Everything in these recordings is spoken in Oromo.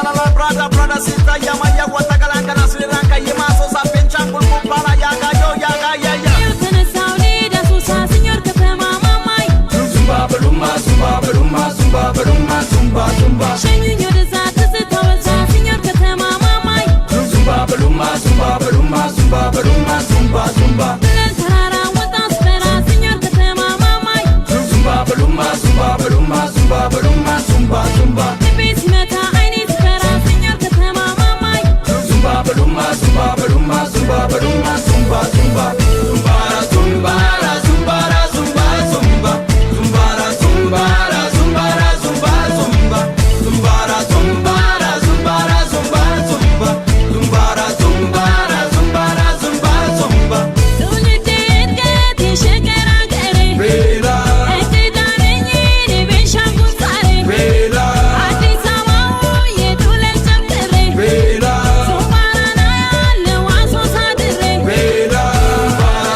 La brother, brother, sister, yama yawa takalanga Sri Lanka yema sosa Benchangul Kumpala yaga yo yaga ya ya. ተነሳው ልሂድ አሶሳ ሲኞር ከተማ ማማይ። Zumba baluma, zumba baluma, zumba baluma, zumba zumba. ሸኙኝ ወደዛ ትዝታ በዛ ሲኞር ከተማ ማማይ። Zumba baluma, zumba baluma, zumba baluma, zumba zumba. ብለን ተራራ ወጣ ስፈራ ሲኞር ከተማ ማማይ። Zumba baluma, zumba baluma, zumba baluma, zumba zumba. ልቤ ሲመታ አይኔ ሲፈራ ሲኞር ከተማ ማማይ። Zumba baluma, zumba baluma, zumba baluma, zumba zumba. Zumba zumba zumba zumba zumba. Zumba zumba zumba zumba zumba. Zumba zumba zumba zumba zumba. Zumba zumba zumba zumba zumba. ትውልዴ እድገቴ ሸገር አገሬ። Rela, እንግዳ ነኝ እኔ ቤንሻንጉል ዛሬ። rela, አዲስ አበባ የቱለን ጨምሬ። rela. ሶማራና ያለው አሶሳ ድሬ። Rela,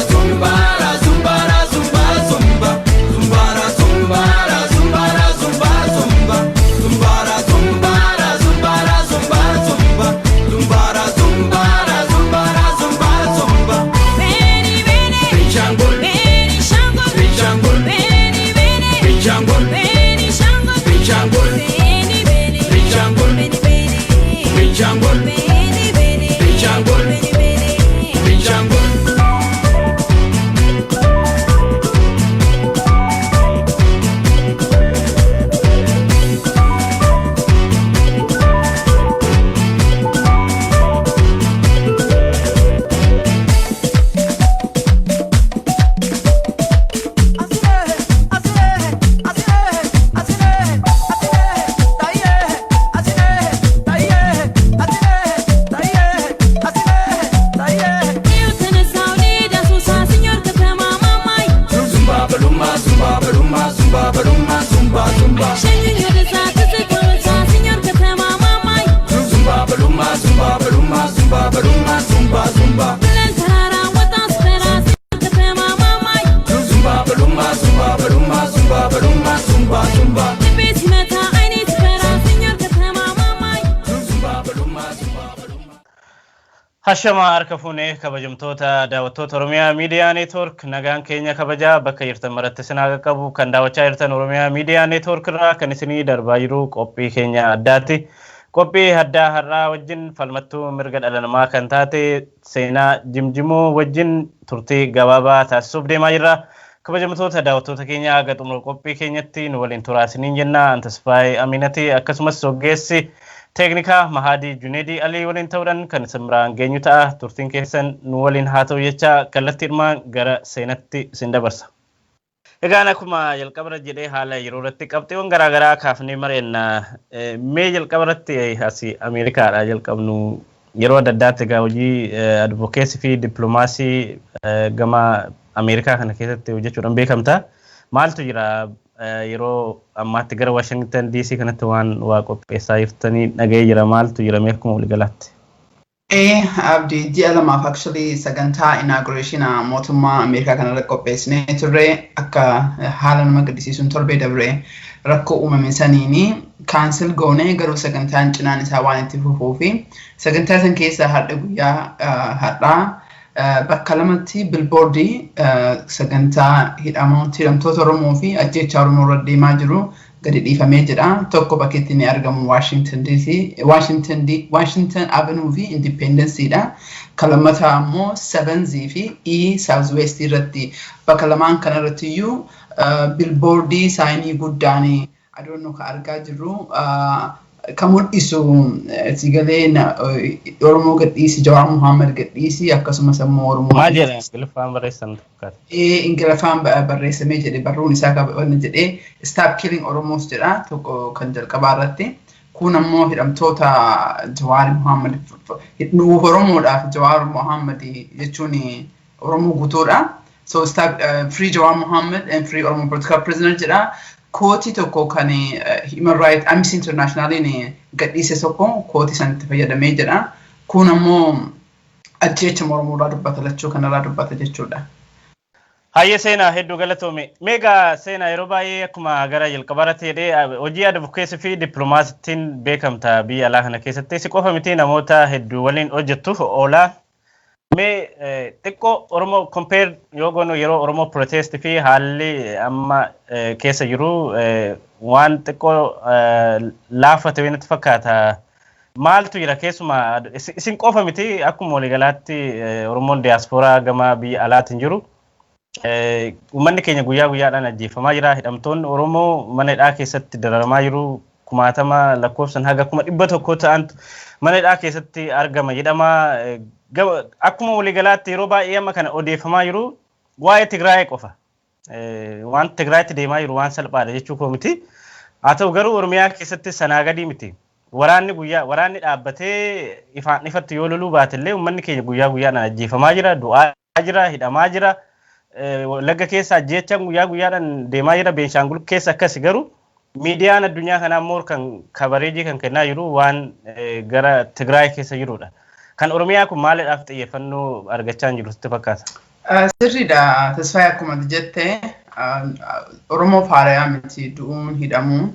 zumba, zumba, zumba, zumba, zumba, zumba, zumba, zumba, zumba, zumba, zumba, zumba, zumba, zumba, zumba, zumba, zumba, zumba, zumba. ቤኒ ቤኒ። Benchangul, ቤኒሻንጉል። Benchangul, ቤኒ ቤኒ። Benchangul, ቤኒሻንጉል። Benchangul, ቤኒ ቤኒ። Benchangul, ቤኒ ቤኒ። Benchangul, ቤኒ ቤኒ። Benchangul, ቤኒ ቤኒ። Benchangul. ተነሳው ልሂድ አሶሳ ሲኞር ከተማ ማማይ። Zumba baluma, zumba baluma, zumba baluma, zumba zumba. ሸኙኝ ወደዛ ትዝታ በዛ ሲኞር ከተማ ማማይ። Zumba baluma, zumba baluma, zumba baluma, zumba zumba. ብለን ተራራ ወጣ ስፈራ ሲኞር ከተማ ማማይ። Zumba baluma, zumba baluma, zumba baluma, zumba zumba. ልቤ ሲመታ አይኔ ሲፈራ ሲኞር ከተማ ማማይ። Zumba baluma, zumba baluma. Hashama harka fuunee kabajamtoota daawwattoota Oromiyaa Miidiyaa Neetwoork, nagaan keenya kabajaa bakka jirtan maratti isin haa qaqqabu. Kan daawwachaa jirtan Oromiyaa Miidiyaa Neetwoork irraa kan isinii darbaa jiru qophii keenya addaati. Qophii addaa har'aa wajjin falmattuu mirga dhala namaa kan taate Seenaa Jimjimoo wajjin turtii gabaabaa taasisuuf deemaa jirra. Kabajamtoota daawwattoota keenya, haga xumura qophii keenyatti nu waliin turaa isiniin jenna. Antasfaayee Aminati akkasumas ogeessi teeknikaa Mahadii Juneedii Alii waliin ta'uudhaan kan isin biraan geenyu ta'a. Turtiin keessan nu waliin haa ta'u jecha kallattii hirmaan gara seenatti isin dabarsa. Egaan akkuma jalqaba jedhee haala yeroo irratti qabxiiwwan garaagaraa kaafnee mari'anna. Mee jalqaba irratti asii Ameerikaadha jalqabnu. Yeroo adda addaatti egaa hojii advocacy fi dippiloomaasii gama Ameerikaa kana keessatti hojjechuudhaan beekamta. Maaltu jira yeroo ammaatti gara Washington DC kanatti waan waa qopheessaa jirtanii dhaga'ee jira? Maaltu jira mee akkuma waliigalaatti? Ee, Abdii, ji'a 2f actually sagantaa inauguration mootummaa Ameerikaa kanarra qopheessinee turre. Akka haala nama gaddisiisuun torbee dabre rakkoo uumame saniini cancel goone. Garuu sagantaan cinaan isaa waan itti fufuu fi sagantaa san keessaa har'a guyyaa har'aa bakka lamatti billboardii sagantaa hidhamtoota Oromoo fi ajjeechaa Oromoo irra deemaa jiru gadi dhiifamee jira. Tokko bakki itti inni argamu Washington DC, Washington D, Washington Avenue fi Independenceedha. Kan lammataa ammoo 7 fi E South West irratti. Bakka lamaan kana irratti iyyuu billboardii signii guddaan adoonnoo ka argaa jirru kan mul'isu sigalee Oromoo gadhiisi, Jawaar Muhammad gadhiisi, akkasumas ammoo Oromoo. Maal jedha? Ingiliffaan barreessan fakkaata. Ingiliffaan barreessamee jedhe. Barruun isaa wanna jedhee "Stop Killing Oromos" jedha tokko kan jalqabaa irratti. Kun ammoo hidhamtoota Jawaar Muhammad, nuuf Oromoodhaaf Jawaar Muhammad jechuun Oromoo guutuudha. So stop free Jawaar Muhammad and free Oromo political prisoner jedha. Quote tokko kan Human Rights Amnesty Internationaliin gadhiise tokko quote sanatti fayyadamee jedha. Kun ammoo ajjeecha Oromoo irraa dubbata, lachuu kanarraa dubbata jechuudha. Hayyee Seenaa, hedduu galatoome. Meegaa Seenaa, yeroo baay'ee akkuma gara jalqabaarratti jedhee hojii advocacy fi dippiloomaasiitiin beekamta. Biyya alaa kana keessatti si qofa miti, namoota hedduu waliin hojjettuuf oolaa. Mee xiqqoo Oromoo compare yoo goonu, yeroo Oromoo protest fi haalli amma keessa jiru waan xiqqoo laaffate natti fakkaata. Maaltu jira? Keessumaa isin qofa miti, akkuma waliigalaatti Oromoon diyaaspooraa gama biyya alaatiin jiru. Uummanni keenya guyyaa guyyaadhaan ajjeefamaa jira. Hidhamtoonni Oromoo mana hidhaa keessatti dararamaa jiru. Kumaatama lakkoofsan haga 100,000 ta'antu mana hidhaa keessatti argama jedhama. Akkuma waliigalaatti yeroo baay'ee amma kana odeeffamaa jiru waa'ee Tigraay qofa. Waan Tigraayitti deemaa jiru waan salphaadha jechuu koo miti. Haa ta'u garuu Oromiyaa keessatti sanaa gadii miti. Waraanni guyyaa waraanni dhaabbatee ifaan ifatti yoo loluu baatellee uummanni keenya guyyaa guyyaadhaan ajjeefamaa jira, du'aa jira, hidhamaa jira. Wallagga keessa ajjeechaan guyyaa guyyaadhaan deemaa jira. Beenshaangul keessa akkasi. Garuu miidiyaan addunyaa kanaa immoo kan coverage kan kennaa jiru waan gara Tigraay keessa jirudha. Kan Oromiyaa kun maaliidhaaf xiyyeeffannoo argachaa hin jiru sitti fakkaata? Sirriidha. Tasfaayee, akkuma jette Oromoof haarayaa miti du'uun, hidhamuun,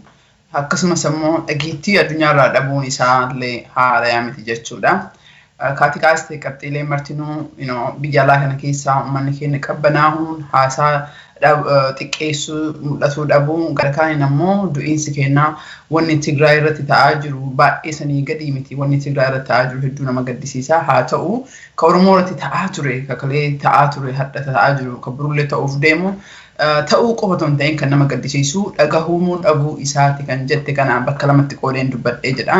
akkasumas immoo dhageettii addunyaarraa dhabuun isaa illee haarayaa miti jechuudha. Kaati kaastee qabxiilee martinuu biyya alaa kana keessaa uummanni keenya qabbanaa'uun, haasaa xiqqeessuu, mul'atuu dhabuun, gara kaaniin ammoo du'iinsi kennaa, wanni Tigraay irratti ta'aa jiru baay'ee sanii gadi miti. Wanni Tigraay irratti ta'aa jiru hedduu nama gaddisiisa. Haa ta'u, ka Oromoo irratti ta'aa ture, ka kalee ta'aa ture, hadha ta'aa jiru, ka birullee ta'uuf deemu ta'uu qofa otoo hin ta'in kan nama gaddisiisu dhagahuumuu dhabuu isaati kan jette kana bakka lamatti qoodeen dubbadhee jedha.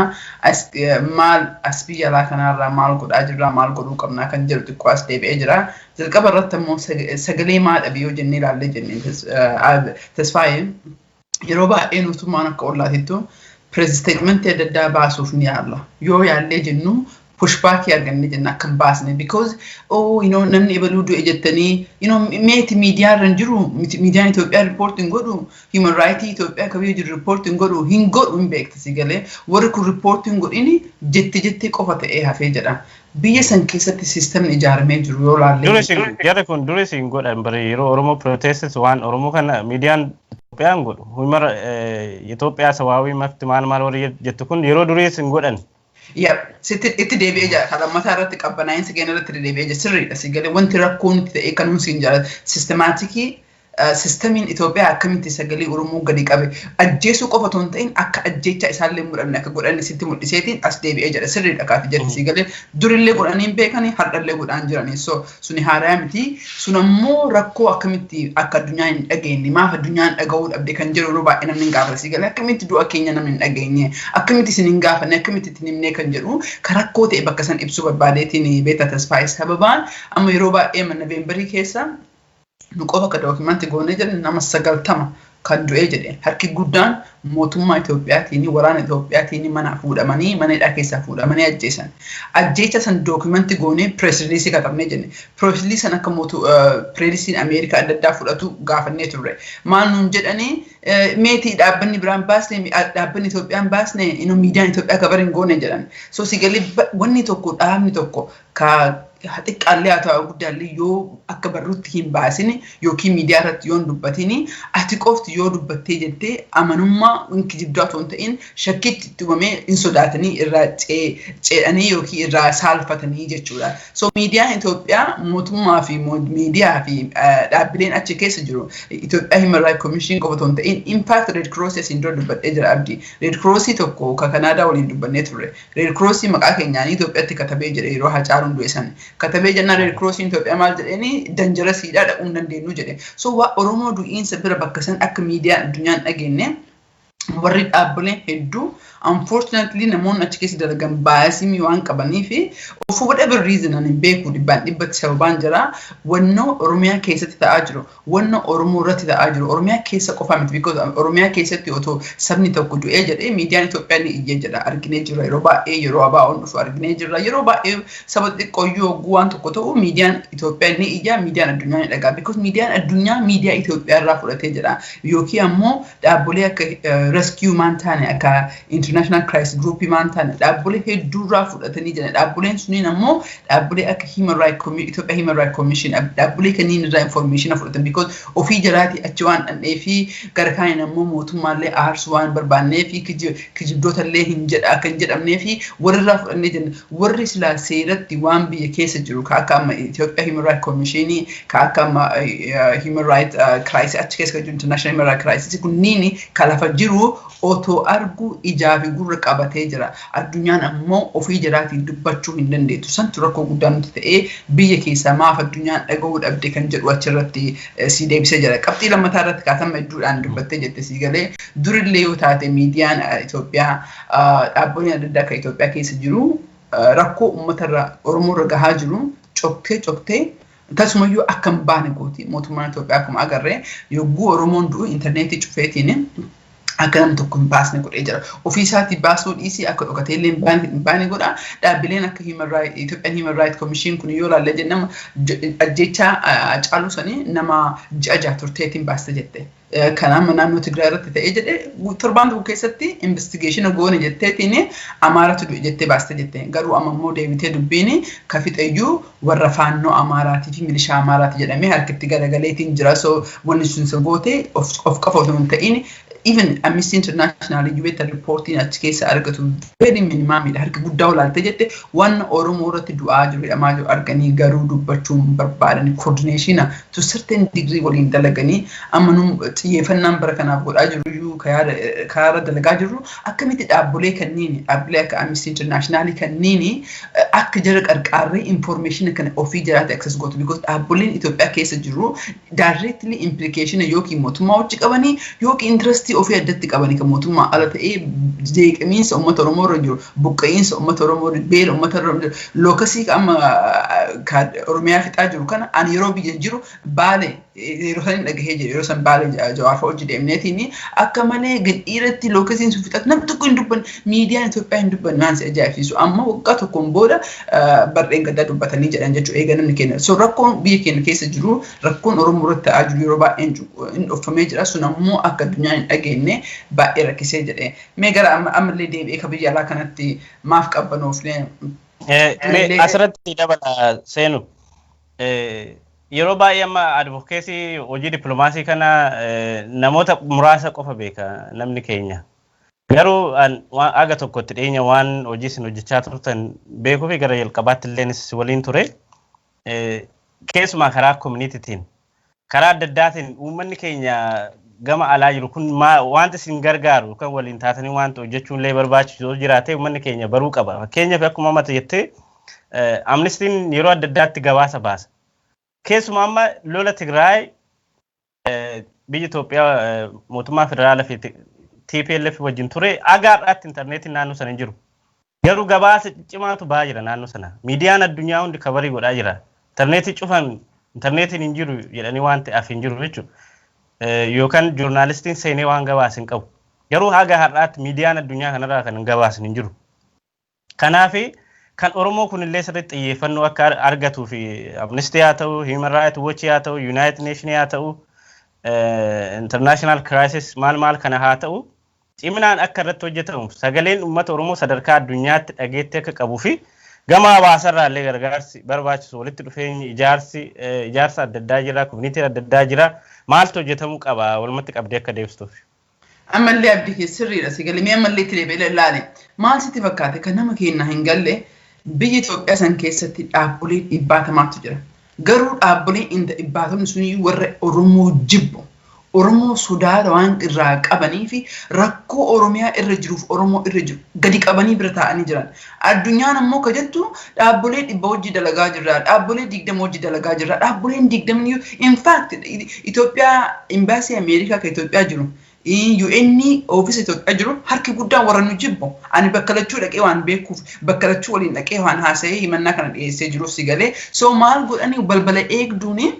Maal as biyya alaa kanarraa maal godhaa jirra, maal godhuu qabnaa kan jedhu xiqqoo as deebi'ee jira. Jalqaba irratti immoo sagalee maa dhabe yoo jennee ilaallee jennee, Tasfaayee, yeroo baay'ee mootummaan akka ollaatittu press statementii adda addaa baasuuf ni yaalla. Yoo yaallee jennu pushbackii arganne jenna akka hin baasne, because oh namni ebaluu du'e jettanii meeti miidiyaa irra hin jiru. Miidiyaan Itoophiyaa report hin godhu, human right Itoophiyaa kabiyyuu jiru report hin godhu, hin godhu, hin beekta. Si galee warri kun report hin godhini jette jettee qofa ta'ee hafee jedha. Biyya san keessatti systemni ijaaramee jiru yoo laallee. Dura isin jarri kun dura isin godhan bare. Yeroo Oromoo protestis waan Oromoo kana miidiyaan Itoophiyaan godhu. Humara Itoophiyaa sawaawii mafti maal maal warri jettu kun yeroo durii isin godhan. Yaa, sitti itti deebi'ee jira. Kan lammataa irratti qabbanaa'insa keenya irratti deebi'ee jira. Sirriidha. Si galee wanti rakkoon itti ta'e kan siin jaalatu systematicii systemiin Itoophiyaa akkamitti sagalee Oromoo gadi qabe, ajjeesuu qofa otoo hin ta'in akka ajjeechaa isaallee mudhanne akka godhan sitti mul'iseetiin as deebi'ee jedha. Sirriidha kaati jetti. Si galee durillee godhanii hin beekanii, har'allee godhaan jiranii. So suni haaraa miti. Sun ammoo rakkoo akkamitti akka addunyaan hin dhageenye, maaf addunyaan dhaga'uu dhabde kan jedhu yeroo baay'ee namni hin gaafata. Si galee akkamitti du'a keenya namni hin dhageenye, akkamitti isin hin gaafanne, akkamitti itti himnee kan jedhu ka rakkoo ta'e bakka san ibsuu barbaadeetiin. Beektaa Tasfaayee, sababaan amma yeroo baay'ee mana Noveembarii keessa nu qofa akka documentii goonee jedhan nama 90 kan du'ee jedhe, harki guddaan mootummaa Itoophiyaatiin, waraana Itoophiyaatiin mana fuudhamanii, mana hidhaa keessaa fuudhamanii ajjeesan. Ajjeecha san documentii goonee press releasii katabnee jenne. Press releasii san akka mootu pressiin Ameerikaa adda addaa fudhatu gaafannee turre. Maal nuun jedhanii? Meetii dhaabbanni biraan baasne, dhaabbanni Itoophiyaan baasne, inuu miidiyaan Itoophiyaa cover hin goone jedhan. So si galee wanni tokko, dhaabni tokko ka xiqqaallee haa ta'u guddaallee, yoo akka barruutti hin baasin yookiin miidiyaa irratti yoo hin dubbatin, ati qofti yoo dubbattee jettee amanummaa hin kijibdaa otoo hin ta'in shakkiitti itti uumamee hin sodaatanii irraa ceedhanii yookiin irraa saalfatanii jechuudha. So miidiyaan Itoophiyaa, mootummaa fi miidiyaa fi dhaabbileen achi keessa jiru, Itoophiyaa Human Rights Commission qofa otoo hin ta'in, in fact Red Cross asiin dura dubbadhee jira, Abdii. Red Cross tokko ka Kanaadaa waliin dubbannee turre. Red Cross maqaa keenyaan Itoophiyaatti katabee jedhe. Yeroo Hacaaluun du'e san. Katabee jennaan Red Cross Itoophiyaa maal jedheeni? Dangerousiidha, dhaquu hin dandeenyu jedhe. So waa Oromoo du'iinsa bira bakka san akka miidiyaan addunyaan dhageenye warri dhaabbileen hedduu, unfortunately namoonni achi keessa dalagan biasii waan qabanii fi for whatever reason ani hin beeku dhibbaan dhibbatti sababaan jira, wannoo Oromiyaa keessatti ta'aa jiru, wannoo Oromoo irratti ta'aa jiru, Oromiyaa keessa qofa miti, because Oromiyaa keessatti otoo sabni tokko du'ee jedhee miidiyaan Itoophiyaa ni iyyee jedha, arginee jirra. Yeroo baay'ee yeroo ABO'n dhufu arginee jirra. Yeroo baay'ee saba xiqqooyyuu hogguu waan tokko ta'u miidiyaan Itoophiyaa ni iyya, miidiyaan addunyaa ni dhagaa, because miidiyaan addunyaa miidiyaa Itoophiyaa irraa fudhatee jedha. Yookiin ammoo dhaabbilee akka rescue maan taane, akka international International Crisis Group maan taane dhaabbilee hedduurraa fudhatanii jiran. Dhaabbileen suniin ammoo dhaabbilee akka Human Rights Itoophiyaa Human Rights Commission, dhaabbilee kanneen irraa information fudhatan, because ofii jalaatii achi waan dhandhee fi gara kaaniin ammoo mootummaallee aarsuu waan barbaannee fi kijibdoota hin jedha akka hin jedhamnee fi warri irraa fudhannee jenna. Warri silaa seeratti waan biyya keessa jiru ka akka amma Itoophiyaa Human Rights Commission, ka akka amma Human Rights Crisis achi keessa jiru, International Human Rights Crisis kunniin ka lafa jiru otoo argu ijaa fi gurra qabatee jira. Addunyaan ammoo ofii jalaatiin dubbachuu hin dandeettu. Santu rakkoo guddaa nuti ta'ee biyya keessaa maaf addunyaan dhaga'uu dhabde kan jedhu achirratti si deebisee jira. Qabxii lammataa irratti kaatama hedduudhaan dubbattee jette, si galee. Durillee yoo taate miidiyaan Itoophiyaa, dhaabbileen adda addaa kan Itoophiyaa keessa jiru rakkoo uummatarra Oromoo irra gahaa jiru coktee coktee tasumayyuu akka hin baane gooti. Mootummaan Itoophiyaa akkuma agarree yogguu Oromoon du'u intarneetii cufeetiin akka namni tokko hin baasne godhee jira. Ofii isaatii baasuu dhiisii akka dhokatee illee hin baane godha. Dhaabbileen akka Human Rights, Ethiopian Human Rights Commission kun yoo ilaalle jennama ajjechaa Hacaaluu sanii nama ji'a 6 turteetiin baaste jette. Kan amma naannoo Tigraay irratti ta'ee jedhe torbaan tokko keessatti investigation goone jetteetiin Amaaratu du'e jettee baaste jette. Garuu amma immoo deebitee dubbiin ka fixeyyuu warra faannoo Amaaraatii fi milishaa Amaaraati jedhamee harkitti garagaleetiin jira. So wanni sun goote of qofa otoo hin ta'in even Amnesty International iyyuu beekta riippoortiin achi keessa argatu very minimumidha. Harki guddaa olaaltee jette waan Oromoo irratti du'aa jiru, hidhamaa jiru arganii garuu dubbachuu hin barbaadan. Coordination to certain degree waliin dalaganii amma nu xiyyeeffannaan bara kanaaf godhaa jiru iyyuu kayaara dalagaa jirru akkamitti dhaabbilee kanneen, dhaabbilee akka Amnesty International kanneen akka jara qarqaarree information kana ofii jiraate access gootu, because dhaabbileen Itoophiyaa keessa jiru directly implication yookiin mootummaa wajji qabanii yookiin interest ofii addatti qabanii kan mootummaa ala ta'ee jeeqamiinsa uummata Oromoo irra jiru, buqqa'iinsa uummata Oromoo, beela uummata Oromoo jiru, locustii amma Oromiyaa fixaa jiru kana. Ani yeroo biyya jiru Baale yeroo san dhagahee jiru, yeroo san Baale Jawaar fa'a hojii deemneetiin akka malee gadhiiratti locustiin sun fixatu namni tokko hin dubbanne, miidiyaan Itoophiyaa hin dubbanne. Waan si ajaa'ibsiisu amma waggaa tokkoon booda barreen gaddaa dubbatanii jedhan jechuudha eega namni keenya. So rakkoon biyya keenya keessa jiru, rakkoon Oromoo irratti ta'aa jiru yeroo baay'een hin dhoffamee jira. Sun ammoo akka addunyaan hin dhageenye baay'ee rakkisee jedhe. Mee gara ammallee deebi'ee ka biyya alaa kanatti maaf qabbanoofne? Asirratti dabala seenu. Yeroo baay'ee amma advocacy, hojii dippiloomaasii kana namoota muraasa qofa beeka namni keenya. Garuu aga tokkotti dhiyeenya waan hojii isin hojjechaa turtan beekuu fi gara jalqabaatti illee waliin ture. Keessumaa karaa communitytiin, karaa adda addaatiin uummanni keenya gama alaa jiru kun wanta isin gargaaru yookaan waliin taatanii wanta hojjechuun illee barbaachisu yoo jiraate uummanni keenya baruu qaba. Fakkeenyaaf akkuma ammata jettee Amnestiin yeroo adda addaatti gabaasa baasa. Keessumaa amma lola Tigraay biyya Itoophiyaa mootummaa federaalaa fi TPLF wajjin ture aga har'aatti intarneetiin naannoo sana hin jiru. Garuu gabaasa ciccimaatu ba'aa jira naannoo sana. Miidiyaan addunyaa hundi cover godhaa jira. Intarneetii cufan, intarneetiin hin jiru jedhanii waan ta'eef hin jiru jechuudha. Yookaan joornaalistiin seenee waan gabaase hin qabu. Garuu haga har'aatti miidiyaan addunyaa kanarraa kan hin gabaasne hin jiru. Kanaaf kan Oromoo kunillee sirriitti xiyyeeffannoo akka argatuu fi Amnesty haa ta'u, Human Rights Watch haa ta'u, United Nation haa ta'u, International Crisis maal maal kana haa ta'u, ciminaan akka irratti hojjetamu, sagaleen uummata Oromoo sadarkaa addunyaatti dhageetti akka qabuu fi gama hawaasarraa illee gargaarsi barbaachisu, walitti dhufeenyi ijaarsi ijaarsa adda addaa jira, communityn adda addaa jira, maaltu hojjetamuu qaba walumatti qabdee akka deebistuuf. Ammallee abdii kee sirriidha, si galee. Mee ammallee itti deebi'ee ilaale. Maal sitti fakkaate? Kan nama keenya hin galle, biyya Itoophiyaa san keessatti dhaabbolee dhibbaatamaatu jira. Garuu dhaabboleen dhibbaatamni sun warra Oromoo jibbu. Oromoo sodaata waan irraa qabanii fi rakkoo Oromiyaa irra jiruuf Oromoo irra jiru gadi qabanii bira taa'anii jiran. Addunyaan ammoo ka jettu dhaabbolee 100 hojii dalagaa jirra, dhaabbolee 20 hojii dalagaa jirra, dhaabboleen 20 in fact Itoophiyaa imbaasii Ameerikaa ka Itoophiyaa jiru, UN oofisa Itoophiyaa jiru, harki guddaan warra nu jibbu. Ani bakka lachuu dhaqee waan beekuuf, bakka lachuu waliin dhaqee waan haasa'ee himannaa kana dhiyeessee jiruuf si galee. So maal godhanii balbala eegduuni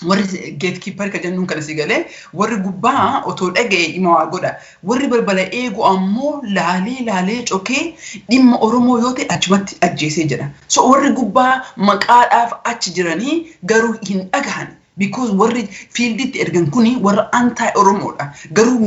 warri gatekeeper ka jennuun kana, si galee, warri gubbaa otoo dhaga'e dhimma waa godha. Warri balbala eegu ammoo laalee laalee cokee dhimma Oromoo yoo ta'e achumatti ajjeesee jedha. So warri gubbaa maqaadhaaf achi jiranii garuu hin dhagahan. Because warri fielditti ergan kuni warra anti Oromoodha. Garuu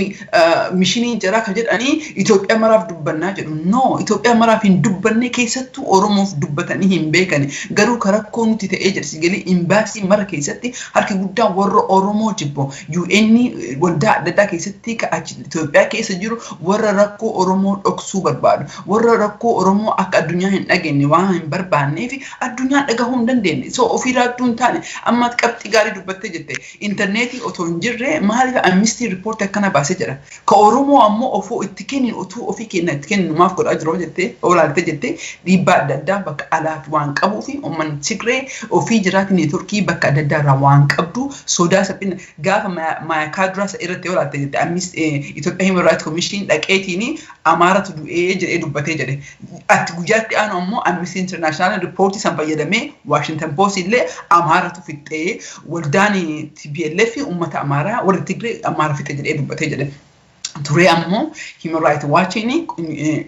missioniin jaraa kan jedhanii Itoophiyaa maraaf dubbannaa jedhu. No, Itoophiyaa maraaf hin dubbanne, keessattuu Oromoof dubbatanii hin beekani. Garuu rakkoo nuti ta'ee jira. Sigalee imbaasii mara keessatti harki guddaan warra Oromoo jibbu. UN waldaa adda addaa keessatti Itoophiyaa keessa jiru warra rakkoo Oromoo dhoksuu barbaadu. Warra rakkoo Oromoo akka addunyaa hin dhageenye waan hin barbaanneef addunyaan dhagahuu hin dandeenye. So ofii raaduu hin taane. Amma qabxii gaarii dubbattee jette. Intarneetii otoo hin jirre maaliif Amnesty riippoortii akkana baasee jira? Ka Oromoo ammoo ofoo itti kennin, utuu ofii kenna itti kennu maaf godhaa jiru jettee olaaltee jettee, dhiibbaa adda addaa bakka alaaf waan qabuu fi uummanni Tigree ofii jiraati networkii bakka adda addaa irraa waan qabdu sodaa saphina gaafa Maayikaadraa irratti olaalte jette, Amnesty Itoophiyaa Human Rights Commission dhaqeetiin Amaaratu du'ee jedhee dubbatee jedhe. Ati guyyaatti aanu ammoo Amnesty International riippoortii san fayyadamee, Washington Post illee Amaaratu fixxee, waldaan TPLF uummata Amaaraa, warri Tigree Amaara fixe jedhee dubbatee jedhe. Turee ammoo Human Rights Watchiin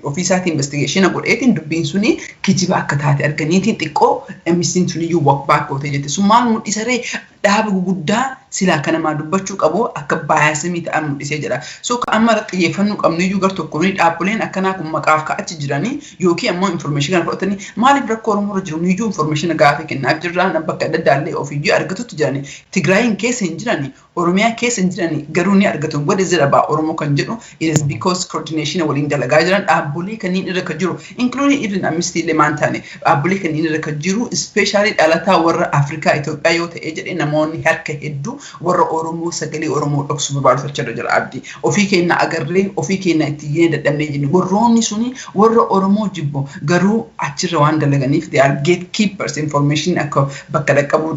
ofiisaatii investigation godheetiin dubbiin suni kijiba akka taate arganiitiin xiqqoo Amnestiin suniyyuu walk back gootee jette. Sun maal mul'isa ree? Dhaaba guguddaa silaa akka namaa dubbachuu qabu akka biasimii ta'an mul'isee jira. So amma irratti xiyyeeffannoo qabnu iyyuu gar tokkoon dhaabbileen akkanaa kun maqaaf ka'achi jiranii yookiin ammoo information kana fudhatanii maaliif rakkoo Oromoo irra jiru iyyuu information gaafii kennaaf jirra, bakka adda addaa illee ofiiyyuu argatutti jirani. Tigraayin keessa hin jirani, Oromiyaa keessa hin jirani, garuu ni argatu. What is it about Oromoo kan jedhu, it is because coordination waliin dalagaa jiran dhaabbilee kanneen irra kan jiru, including even Amnesty illee maan taane, dhaabbilee kanneen irra kan jiru, especially dhalataa warra Afrikaa Itoophiyaa yoo ta'e jedhe, namoonni harka hedduu warra Oromoo sagalee Oromoo dhoksuu barbaadu achirra jira, Abdii. Ofii keenya agarree ofii keenya itti yee dadhabnee jennu, warroonni suni warra Oromoo jibbu garuu achirra waan dalaganiif they are gatekeepers, information akka bakka dhaqqabuu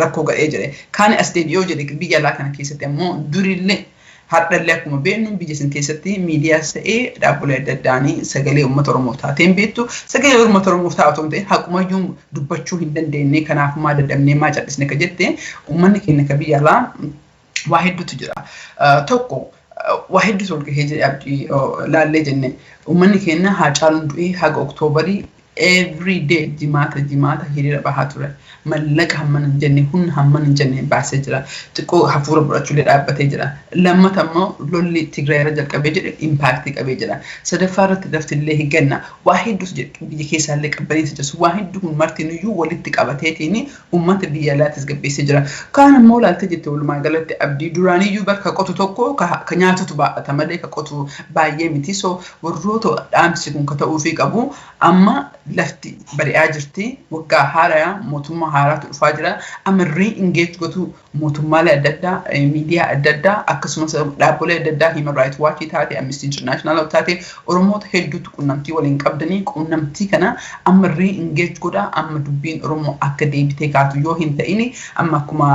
rakkoo gadhee jedhe. Kaan as deebi'oo jedhe, biyya alaa kana keessatti ammoo durillee har'allee akkuma beeknu biyya san keessatti miidiyaas ta'ee dhaabbilee adda addaanii sagalee uummata Oromoo taateen beektu, sagalee uummata Oromoof ta'a otoo hin ta'in haqumayyuu dubbachuu hin dandeenye. Kanaaf maa dadhabnee maa callisne ka jette, uummanni keenya ka biyya alaa waa hedduutu jira. Tokko, waa hedduutu ol gahee jedhe, Abdii, laallee jenne, uummanni keenya Haacaaluun du'ee haga Oktoobarii every day jimaata jimaata hiriira bahaa ture. Mallaqa hammana hin jenne, humna hammana hin jenne baasee jira. Xiqqoo hafuura godhachuullee dhaabbatee jira. Lammata immoo lolli Tigraay irra jalqabee jedhe impactii qabee jira. Sadaffaa irratti laftillee higanna. Waa hedduutu jedhu, biyya keessaallee qabbaneessa jiru. Waa hedduu kun martinuyyuu walitti qabateetiin uummata biyya alaatis gabbeessee jira. Kaan immoo laaltee jette, walumaa galatti, Abdii, duraaniyyuu bakka qotu tokko ka nyaatutu baay'ata malee ka qotu baay'ee miti. So warroota dhaamsi kun ka ta'uufii qabu, amma lafti bari'aa jirti. Waggaa haaraa, mootummaa haaraatu dhufaa jira. Amma re-engage gotu mootummaalee adda addaa, miidiyaa adda addaa, akkasumas dhaabbilee adda addaa, Human Rights Watch taate, Amnesty International taate, Oromoota hedduutu qunnamtii waliin qabdanii, qunnamtii kana amma re-engage godha. Amma dubbiin Oromoo akka deebitee kaatu yoo hin ta'in, amma akkuma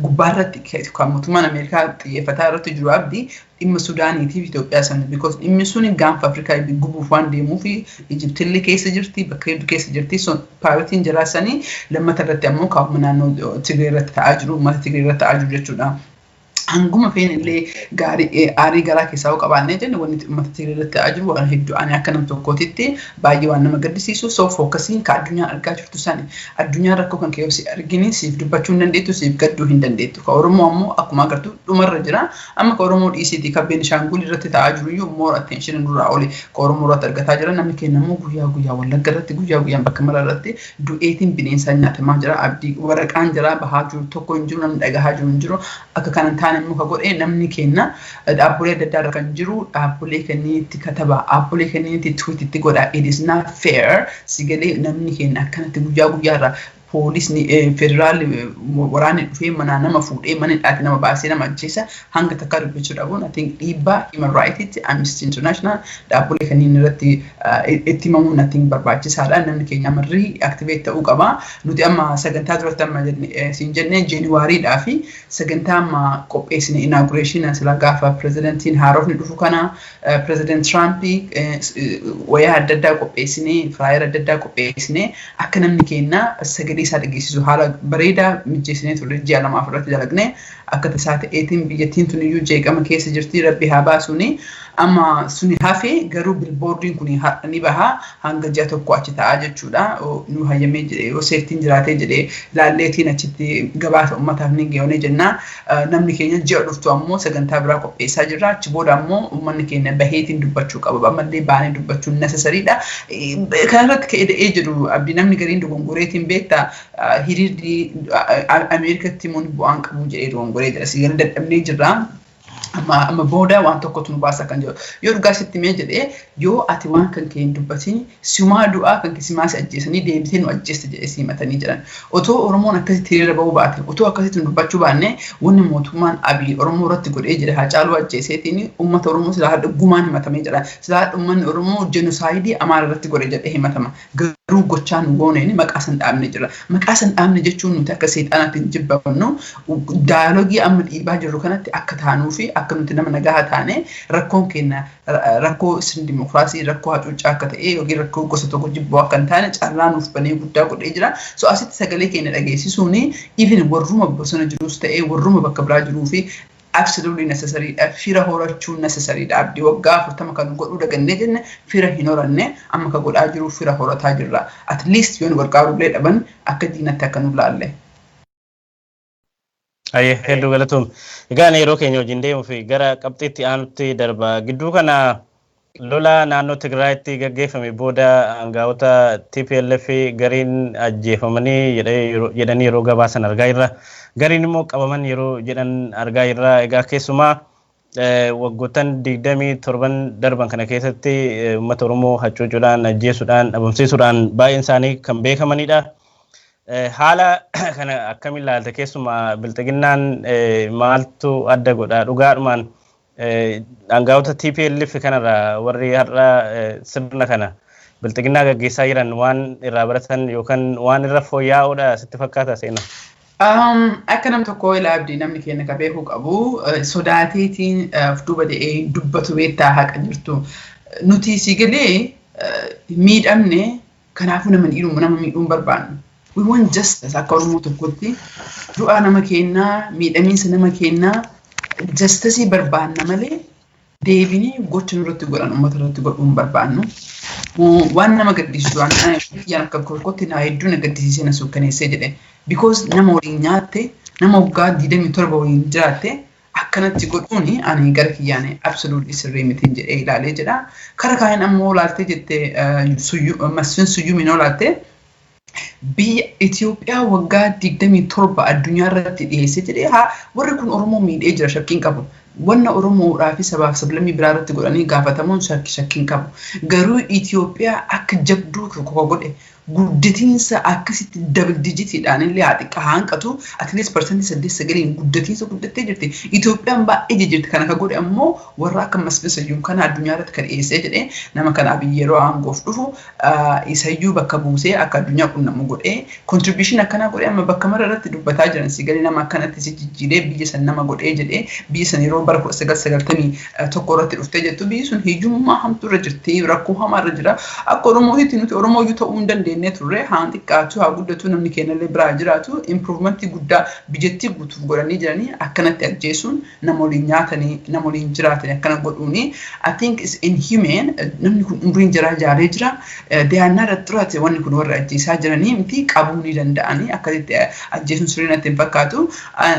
gubbaarratti kan mootummaan Ameerikaa xiyyeeffataa irratti jiru, Abdii, dhimma Sudaaniitiif Itoophiyaa sana, because dhimmi suni gaanfa Afrikaa gubuuf waan deemuuf Ijiptillee keessa jirti, bakka hedduu keessa jirti. So priorityn jiraa sanii, lammata irratti ammoo kaa'uma naannoo Tigree irratti ta'aa jiru, uummata Tigree irratti ta'aa jiru jechuudha. Hanguma feene illee gaarii aarii garaa keessaa yoo qabaannee jenne, wanni uummata Tigree irratti ta'aa jiru waan hedduu ani akka nam tokkootitti baay'ee waan nama gaddisiisu. So focusiin ka addunyaan argaa jirtu sani, addunyaan rakkoo kan kee si argini siif dubbachuu hin dandeettu, siif gadduu hin dandeettu. Ka Oromoo ammoo akkuma agartu dhumarra jira. Amma ka Oromoo dhiisiiti, ka Beenishaangul irratti ta'aa jiru iyyuu more attention duraa oli ka Oromoo irratti argataa jira. Namni keenya immoo guyyaa guyyaa Wallagga irratti, guyyaa guyyaan bakka mara irratti du'eetiin bineensaan nyaatamaa jira. Abdii, waraqaan jira bahaa jiru tokko hin jiru, namni dhagahaa jiru hin jiru. Akka kanan taane immoo ka godhe, namni keenya dhaabbilee adda addaa irra kan jiru, dhaabbilee kanneenitti kataba, dhaabbilee kanneenitti tweetitti godha. It is not fair, sigalee namni keenya akkanatti guyyaa guyyaarra poolisni federaalli waraanni dhufee manaa nama fuudhee mana hidhaatti nama baasee nama ajjeesa, hanga takkaa dubbachuu dhabuun, I think dhiibbaa human rights, Amnesty International, dhaabbilee kanneen irratti itti himamuun I think barbaachisaadha. Namni keenya amarrii activate ta'uu qaba. Nuti amma sagantaa duratti amma siin jennee Januarydhaa fi sagantaa amma qopheessine, inauguration sila gaafa pirezidantiin haarofni dhufu kana, Pireezidant Trump, wayaa adda addaa qopheessine, flyer adda addaa qopheessine, akka namni keenya sagalee isaa dhageessisu haala bareedaa mijeessinee turre. Ji'a 2 irratti dalagne. Akka tasaa ta'eetiin biyyattiin tun iyyuu jeeqama keessa jirti, rabbi haa baasuuni. Amma suni hafee garuu billboardiin kun ni baha, hanga ji'a 1 achi ta'a jechuudha. Nu hayyamee jedhee, yoo safetyn jiraatee jedhee laalleetiin achitti gabaasa uummataaf ni geewne jenna. Namni keenya ji'a dhuftu ammoo sagantaa biraa qopheessaa jirra. Achi booda ammoo uummanni keenya baheetiin dubbachuu qaba. Ammallee baanee dubbachuun necessarydha. Kanarratti ka'ee da'ee jedhu, Abdii, namni gariin dogongoreetiin beektaa hiriirri Ameerikatti immoo bu'aan qabu jedhee dogongoree jira. Si dadhabnee jirra. Amma booda waan tokkotu nu baasa kan jedhu. Yoo dhugaa sitti mee jedhee, yoo ati waan kan kee hin dubbatin, simaa du'aa kan kee simaa si ajjeesanii deebitee nu ajjeesta jedhee si himatanii jiran. Otoo Oromoon akkasitti hiriira bahuu baate, otoo akkasitti nu dubbachuu baanne, wanni mootummaan Abiy Oromoo irratti godhee jira, Haacaaluu ajjeeseetiin uummata Oromoo silaa hadha gumaan himatamee jira. Silaa hadha uummanni Oromoo genocide Amaara irratti godhe jedhee himatama. Garuu gochaa nu gooneen maqaa san dhaabne jira. Maqaa san dhaabne jechuun nuti akka seexaanaatti hin jibbamnu, dialogue amma dhiibaa jirru kanatti akka taanuu fi akka nuti nama nagaa taane, rakkoon keenya rakkoo sirni dimokiraasii, rakkoo hacuuccaa akka ta'e yookiin rakkoo gosa tokko jibboo akka hin taane carraa nuuf banee guddaa godhee jira. So asitti sagalee keenya dhageessisuun even warruma bosona jirus ta'ee warruma bakka biraa jiruu fi absolutely necessary dha. Fira horachuun necessary dha. Abdii, waggaa 40 kan godhuu dagannee jenne, fira hin horanne. Amma ka godhaa jiru fira horataa jirra. At least yoo nu gargaarullee dhaban, akka diinatti akka nu laalle. Ayyee, hedduu galatoom. Egaa yeroo keenya wajjin deemuu fi gara qabxiitti aanutti darba. Gidduu kana lola naannoo Tigraayitti gaggeeffame booda aangaa'ota TPLF gariin ajjeefamanii jedhanii yeroo gabaasan argaa jirra. Gariin immoo qabaman yeroo jedhan argaa jirra. Egaa keessumaa waggoottan 27n darban kana keessatti uummata Oromoo hacuucuudhaan, ajjeesuudhaan, dhabamsiisuudhaan baay'een isaanii kan beekamanidha. Haala kana akkamiin ilaalta? Keessumaa bilxiginnaan maaltu adda godha? Dhugaadhumaan aangaa'ota TPLF kanarraa warri har'a sirna kana bilxiginnaa gaggeessaa jiran waan irraa baratan yookaan waan irra fooyya'uudha sitti fakkaata, Seenaa? Akka nam tokkoo ilaa, Abdii, namni keenya ka beekuu qabu sodaateetiin of duuba de'ee dubbatu beektaa haqa jirtu. Nuti si galee miidhamne, kanaafuu nama miidhuu nama miidhuu hin barbaannu. We want justice. Akka Oromoo tokkotti du'a nama kennaa, miidhamiinsa nama kennaa, justice barbaanna malee deebinii gocha nurratti godhan uummata irratti godhuu hin barbaannu. Waan nama gaddisiisu, waan akka tokkotti na hedduu na gaddisiisee na suukkaneessee jedhe. Because nama waliin nyaatte, nama waggaa 27 waliin jiraatte akkanatti godhuuni ani gara kiyyaan absolutely sirrii mitiin jedhee ilaalee jedha. Kara kaaniin ammoo laaltee jettee, Masfin Suyyumiin laaltee, biyya Itoophiyaa waggaa 27 addunyaa irratti dhiyeessee jedhee, haa warri kun Oromoo miidhee jira, shakkiin qabu. Wanna Oromoodhaa fi sabaaf sablammii biraa irratti godhanii gaafatamuun shakkiin qabu. Garuu Itoophiyaa akka jabduu tokko godhe, guddatiinsa akkasitti double digitiidhaan illee haa xiqqaa haa hanqatu, at least 8% 9n guddatiinsa guddattee jirti. Itoophiyaan baay'ee jijjiirti. Kana kan godhe ammoo warra akka Masfin Sayyuum kana addunyaa irratti kan dhiyeessee jedhee, nama kanaaf yeroo aangoof dhufu isayyuu bakka buusee akka addunyaa qunnamu godhee, contribution akkanaa godhee, amma bakka mara irratti dubbataa jiran. Si galee, nama akkanatti si jijjiiree biyya san nama godhee jedhee, biyya san yeroo bara 1991 irratti dhuftee jettu, biyyi sun hiyyummaa hamtuu irra jirti, rakkoo hamaa irra jira. Akka Oromootitti nuti Oromooyyuu ta'uu hin dandeenye turre. Haa xiqqaatu haa guddatu, namni keenyallee biraa jiraatu, improvementii guddaa biyyattii guutuuf godhanii jiranii, akkanatti ajjeesuun, nama waliin nyaatanii, nama waliin jiraatanii akkana godhuuni, I think is inhumane. Namni kun umriin jaraa jaalee jira. They are not a threat. Wanni kun warra ajjeesaa jiranii miti, qabuu ni danda'anii, akkasitti ajjeesuun sirrii natti hin fakkaatu.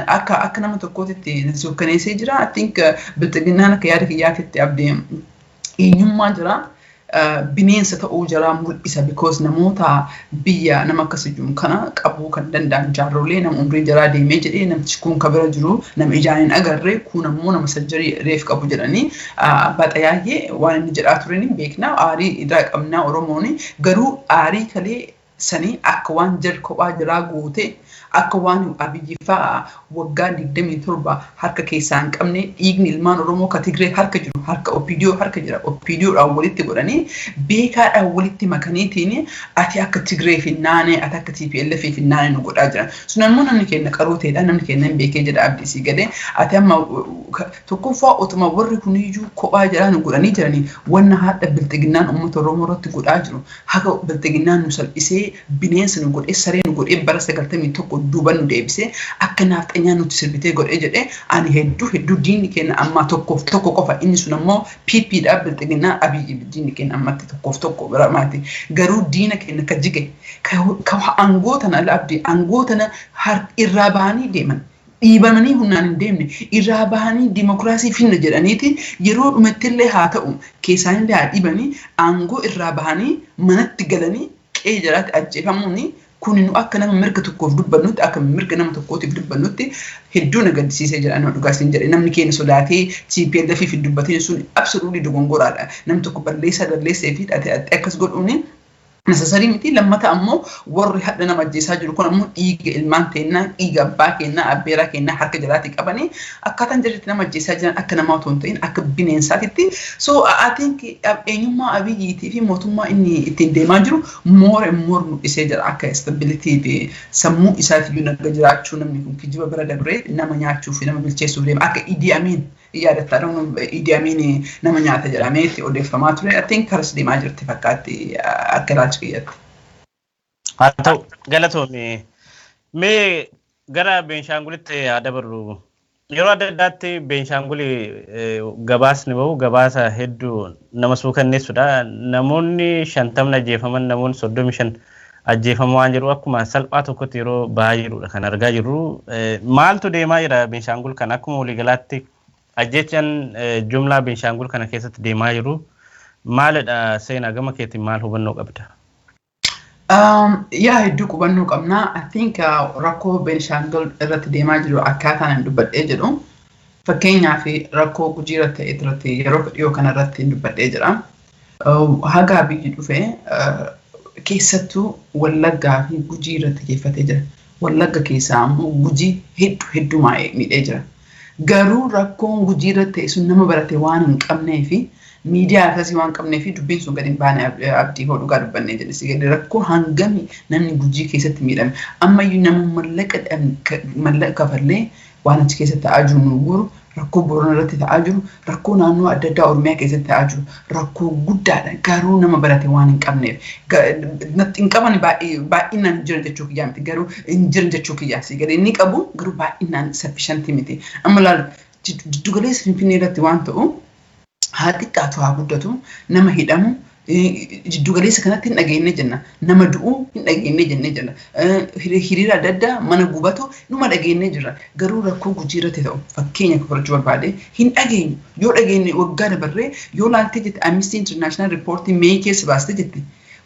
Akka nama tokkootitti suukkaneessee jira. I think bilxiginnaan akka yaada kiyyaatitti, Abdii, eenyummaa jira. Bineensa ta'uu jaraa mul'isa, because namoota biyya nama akkas jiru kana qabuu kan danda'an jaarrolee, nama umriin jaraa deemee jedhee, namtichi kun ka bira jiru nama ijaan hin agarre, kun ammoo nama sajjarii reef qabu jedhanii, abbaa xayaayyee waan inni jedhaa turen hin beekna. Aarii irraa qabnaa Oromoon, garuu aarii kalee sanii akka waan jarri kophaa jiraa goote, akka waan Abiyyi fa'aa waggaa 27 harka keessaa hin qabne, dhiigni ilmaan Oromoo ka Tigree harka jiru, harka OPDO harka jira. OPDOdhaan walitti godhanii, beekaadhaan walitti makaniitiin, ati akka Tigree hin naane, ati akka TPLF hin naane nu godhaa jiran. Sun ammoo namni keenya qaroo ta'edha, namni keenya hin beekee jedha. Abdii, sii galee, ati amma tokkoffaa otuma warri kuniyyuu kophaa jiraa nu godhanii jiranii, wanna haadha bilxiginnaan uummata Oromoo irratti godhaa jiru, haga bilxiginnaan nu salphisee bineensa nu godhee, saree nu godhee, bara 91 duuba nu deebisee, akka naafxanyaa nuti sirbitee godhee jedhee. Ani hedduu hedduu diinni keenya ammaa tokkoof tokko qofa. Inni sun ammoo PP dha, Bilxiginnaa Abiyyi. Diinni keenya ammatti tokkoof tokko bira maati. Garuu diina keenya ka jige, ka aangoo tana, Abdii, aangoo tana irraa bahanii deeman, dhiibamanii humnaan hin deemne, irraa bahanii dimokiraasii finna jedhaniiti, yeroo dhumattillee haa ta'u, keessaanillee haa dhiibanii, aangoo irraa bahanii manatti galanii qe'ee jalaatti ajjeefamuuni kun nu akka nama mirga tokkoof dubbannutti, akka mirga nama tokkootiif dubbannutti hedduu na gaddisiisee jira. Nama dhugaa isin jedhe, namni keenya sodaatee TPLF fi dubbateen sun absolutely dogongoraadha. Namni tokko balleessaa balleessee fi akkas godhuuni necessary miti. Lammata ammoo warri hadha nama ajjeesaa jiru kun ammoo dhiiga ilmaan teennaa, dhiiga abbaa kennaa, abbeeraa kennaa harka jalaatii qabanii akkaataan jirritti nama ajjeesaa jiran akka namaa otoo hin ta'in akka bineensaatitti. So I think eenyummaa Abiyyiitii fi mootummaa inni ittiin deemaa jiru more and more mul'isee jira. Akka stability fi sammuu isaatiiyyuu naga jiraachuu, namni kun kijiba bira dabree nama nyaachuu fi nama bilcheessuuf deema. Akka Idi Amin yaadatta, Idi Amin nama nyaata jedhamee itti odeeffamaa ture. I think karas deemaa jirti fakkaatti akka ilaalcha kiyyatti. Haa ta'u, galatoomi. Mee gara Beenshaangulitti haa dabarru. Yeroo adda addaatti Beenshaanguli gabaasni bahu gabaasa hedduu nama suukanneessudha. Namoonni 50 ajjeefaman, namoonni 35 ajjeefamaa waan jiru akkuma salphaa tokkotti yeroo bahaa jirudha kan argaa jirru. Maaltu deemaa jira Beenshaangul kana? Akkuma waliigalaatti ajjechaan jumlaa Beenshaangul kana keessatti deemaa jiru maalidha? Seenaa, gama keetiin maal hubannoo qabda? Yaa, hedduu qubannoo qabnaa. I think rakkoo Beenshaangul irratti deemaa jiru akkaataan hin dubbadhee jedhu, fakkeenyaaf rakkoo Gujii irratti ta'e irratti yeroo dhiyoo kana irratti hin dubbadhee jira. Haga biyyi dhufee keessattuu Wallaggaa fi Gujii irratti xiyyeeffatee jira. Wallagga keessaa ammoo Gujii hedduu hedduu miidhee jira. Garuu rakkoon Gujii irratti ta'e sun nama barate waan hin qabnee fi miidiyaa akkasii waan qabnee fi dubbiin sun gadi hin baane. Abdii, hoo dhugaa dubbannee jedhe si gadi, rakkoo hangami namni Gujii keessatti miidhame ammayyuu nama mallaqa kafallee waan achi keessatti ta'aa jiru nu guuru. Rakkoo Boorana irratti ta'aa jiru, rakkoo naannoo adda addaa Oromiyaa keessatti ta'aa jiru rakkoo guddaadha. Garuu nama barate waan hin qabneef natti hin qaban. Baay'inaan jiran jechuu kiyyaa miti, garuu hin jiran jechuu kiyyaa si gadi inni qabu, garuu baay'inaan sufficient miti. Amma laal, jiddugaleessa Finfinnee irratti waan ta'u, haa xiqqaatu haa guddatu, nama hidhamu jiddugaleessa kanatti hin dhageenye jenna. Nama du'uu hin dhageenye jennee jenna. Hiriira adda addaa, mana gubatu numa dhageenye jirra. Garuu rakkoo Gujii irratti ta'u fakkeenya fudhachuu barbaade hin dhageenyu. Yoo dhageenye waggaa dabarree yoo laaltee jette, Amnesty International riippoortii Mee keessa baastee jette.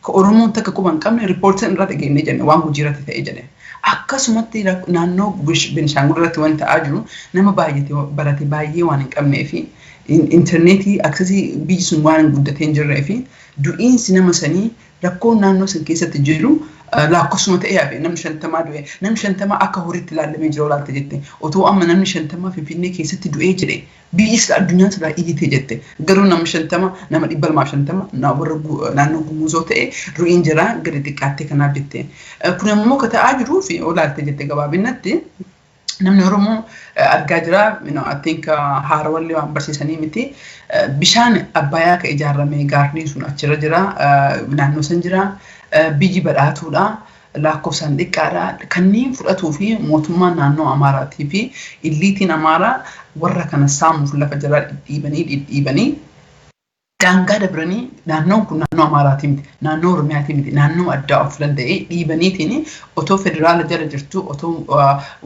Ka Oromoon takka quba hin qabne riippoortii irraa dhageenye jenne waan Gujii irratti ta'e jedhe. Akkasumatti naannoo Benishaangul irratti waan ta'aa jiru nama baay'ate barate baay'ee waan hin qabnee fi intarneetii access biyyi sun waan hin guddatee hin jirree fi du'iinsi nama sanii, rakkoon naannoo san keessatti jiru lakkoofsuma ta'ee hafe. Namni 50 du'e, namni 50 akka horiitti ilaalamee jira. Olaalte jette, otoo amma namni 50 Finfinnee keessatti du'ee jedhe, biyyi sila, addunyaan silaa iyyitee jette. Garuu nama 50, nama 250 warra naannoo Gumuzoo ta'e ru'iin jira gadi xiqqaattee kanaaf jette. Kun ammoo ka ta'aa jiruu fi olaalte jette, gabaabinatti namni Oromoo argaa jira. I think haarawallee waan barsiisanii miti. Bishaan Abbayyaa ka ijaarame gaarreen sun achirra jira. Naannoo san jira. Biyyi badhaatuudha. Lakkoofsaan xiqqaadha. Kanneen fudhatuu fi mootummaan naannoo Amaaraatii fi illiitiin Amaaraa warra kana saamuuf lafa jalaa dhidhiibanii dhidhiibanii daangaa dabranii, naannoon kun naannoo Amaaraatii miti, naannoo Oromiyaatii miti, naannoo addaa of danda'ee dhiibaniitiin otoo federaala jala jirtu, otoo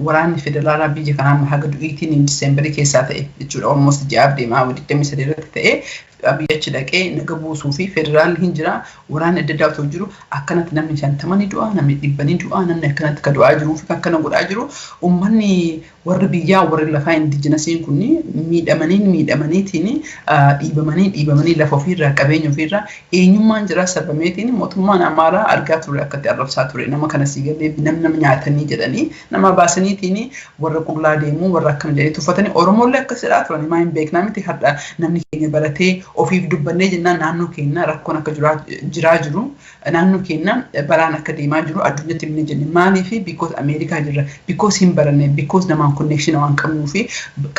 waraanni federaalaa biyya kanaa haga du'iitiin Diseembarii keessaa ta'e jechuudha. Almost ji'aaf deemaa, 23 irratti ta'e, biyya achi dhaqee naga buusuu fi federaalli hin jira, waraanni adda addaa otoo jiru akkanatti namni 50 ni du'a, namni 100 ni du'a, namni akkanatti ka du'aa jiruu fi akkana godhaa jiru. Uummanni warri biyyaa, warri lafaa indigenousiin kun miidhamanii miidhamaniitiin, dhiibamanii dhiibamanii, lafa ofiirraa, qabeenya ofiirraa, eenyummaan jira sabameetiin mootummaan Amaaraa argaa ture akkatti arrabsaa ture nama kana. Sii galee, namni nama nyaatanii jedhanii nama baasaniitiin warra qullaa deemuu, warra akkana jedhanii tuffatanii, Oromollee akkas jedhaa turanii maa hin beeknaa miti. Har'a namni keenya baratee ofiif dubbannee jennaan, naannoo keenya rakkoon akka jiraa jiru, naannoo keenya balaan akka deemaa jiru addunyatti himne jenne. Maaliif? Because Ameerikaa jirra, because hin baranne, because namaan connection waan qabnuu fi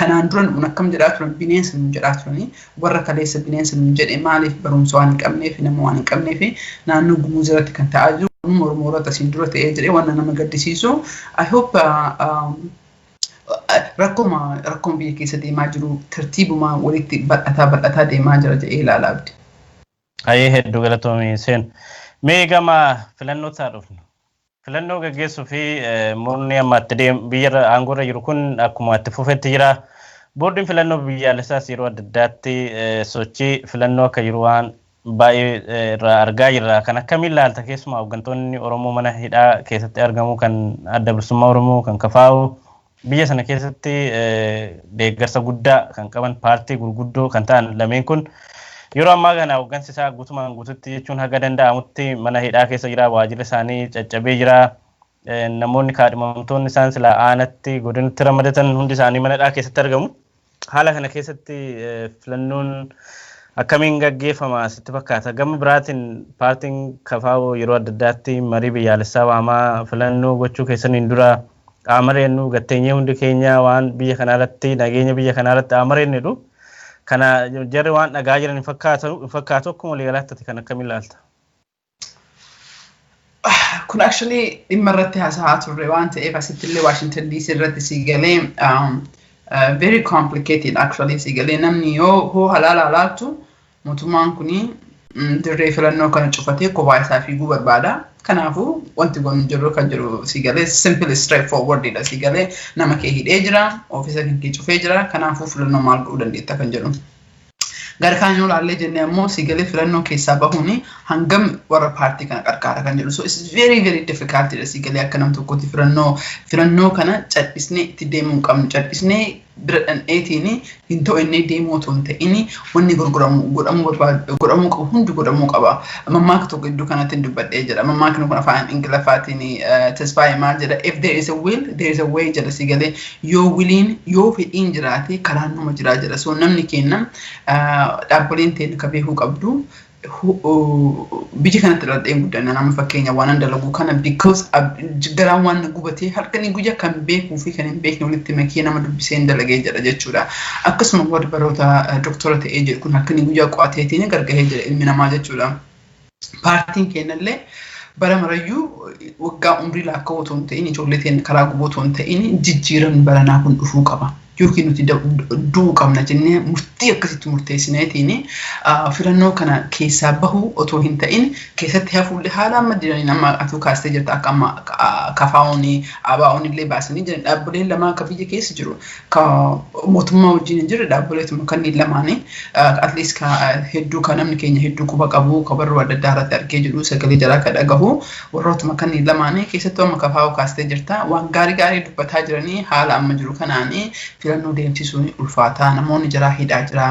kanaan dura nuun akkam jedhaa turan? Bineensa nuun jedhaa turanii. Warra kaleessa bineensa nuun jedhe maaliif? Barumsa waan hin qabneef, nama waan hin qabneef. Naannoo Gumuz irratti kan ta'aa jiru Wanuma Oromoo irratti asiin dura ta'ee jedhee waan nama gaddisiisu. I hope rakkoo biyya keessa deemaa jiru tartiibumaa walitti bal'ataa bal'ataa deemaa jira jedhee ilaala, Abdi. Hayyee, hedduu galatoomii seen. Mee gama filannoo isaa dhufnu. Filannoo gaggeessuu fi murni amma itti biyya aangoorra jiru kun akkuma itti fufetti jira. Boordiin filannoo biyyaalessaas yeroo adda addaatti sochii filannoo akka jiru waan baay'ee irraa argaa jirra. Kan akkamiin ilaalta? Keessumaa hooggantoonni Oromoo mana hidhaa keessatti argamu, kan Adda Bilisummaa Oromoo, kan KFO, biyya sana keessatti deeggarsa guddaa kan qaban, paartii gurguddoo kan ta'an lameen kun yeroo ammaa kana hooggansi isaa guutumaan guututti jechuun haga danda'amutti mana hidhaa keessa jira. Waajjirri isaanii caccabee jira. Namoonni kaadhimamtoonni isaan silaa aanatti godinatti ramadatan hundi isaanii mana hidhaa keessatti argamu. Haala kana keessatti filannoon akkamiin gaggeeffama sitti fakkaata? Gama biraatiin paartiin KFO yeroo adda addaatti marii biyyaalessaa waamaa, filannoo gochuu keessaniin dura aamareennu gatteenyee hundi keenya waan biyya kanarratti, nageenya biyya kanarratti aamareennu. Kana jarri waan dhagaa jiran hin fakkaatu. Akkuma waliigalaatti kan akkamiin ilaalta? Kun actually dhimma irratti haasa'aa turre waan ta'eef asitti illee Washington DC irratti si galee very complicated actually. Si galee, namni yoo hoo halaala alaaltu mootummaan kuni dirree filannoo kana cufatee kophaa isaa fiiguu barbaada. Kanaafuu wanti goonu jiru kan jiru si galee simple, straight forward dha. Si galee, nama kee hidhee jira, ofiisa kan kee cufee jira, kanaafuu filannoo maal godhuu dandeetta kan jedhu. Gara kaan yoo ilaallee jennee ammoo, si galee, filannoo keessaa bahuun hangam warra paartii kana qarqaara kan jedhu. So it's very very difficult dha. Si galee, akka nam tokkotti filannoo kana cadhisnee itti deemuu hin qabnu. Cadhisnee bira dhandheetiin hin ta'u innee deemuu otoo hin ta'in, wanni gurguramu godhamuu barbaadu godhamuu qabu hundi godhamuu qaba. Mammaaka tokko iddoo kanatti hin dubbadhee jira. Mammaakni kun afaan Ingiliffaatiin Tasfaayee maal jedha? "If there is a will, there is a way" jedha. Si galee, yoo williin, yoo fedhiin jiraate karaan numa jiraa jedha. So namni kenna dhaabbileen ta'e ka beekuu qabdu, biyya kanatti dhaladheen guddanna. Nama fakkeenya waan an dalagu kana because garaan waan na gubatee halkanii guyyaa kan beekuu fi kan hin beekne walitti makee nama dubbiseen dalagee jedha jechuudha. Akkasuma warri baroota doktora ta'ee jedhu kun halkanii guyyaa qo'ateetiin gargahee jedha ilmi namaa jechuudha. Paartiin keenyallee bara marayyuu waggaa umrii lakkaa'uu otoo hin ta'in, ijoollee teenya karaa gubuu otoo hin ta'in, jijjiiramni baranaa kun dhufuu qaba. Yookiin nuti du'uu qabna jennee murtii akkasitti murteessineetiin filannoo kana keessaa bahuu otoo hin ta'in keessatti hafuullee haala amma jiraniin, amma atuu kaastee jirta, akka amma KFO'n ABO'n illee baasanii jiran, dhaabbileen lamaa akka biyya keessa jiru ka mootummaa wajjin hin jirre dhaabbileetuma kanneen lamaanii at least ka hedduu ka namni keenya hedduu quba qabu, ka barruu adda addaa irratti argee jiru, sagalee jaraa ka dhagahu warrootuma kanneen lamaanii. Keessattuu amma KFO kaastee jirta, waan gaarii gaarii dubbataa jiranii. Haala amma jiru kanaanii filannoo deemsisuun ulfaataa, namoonni jaraa hidhaa jira,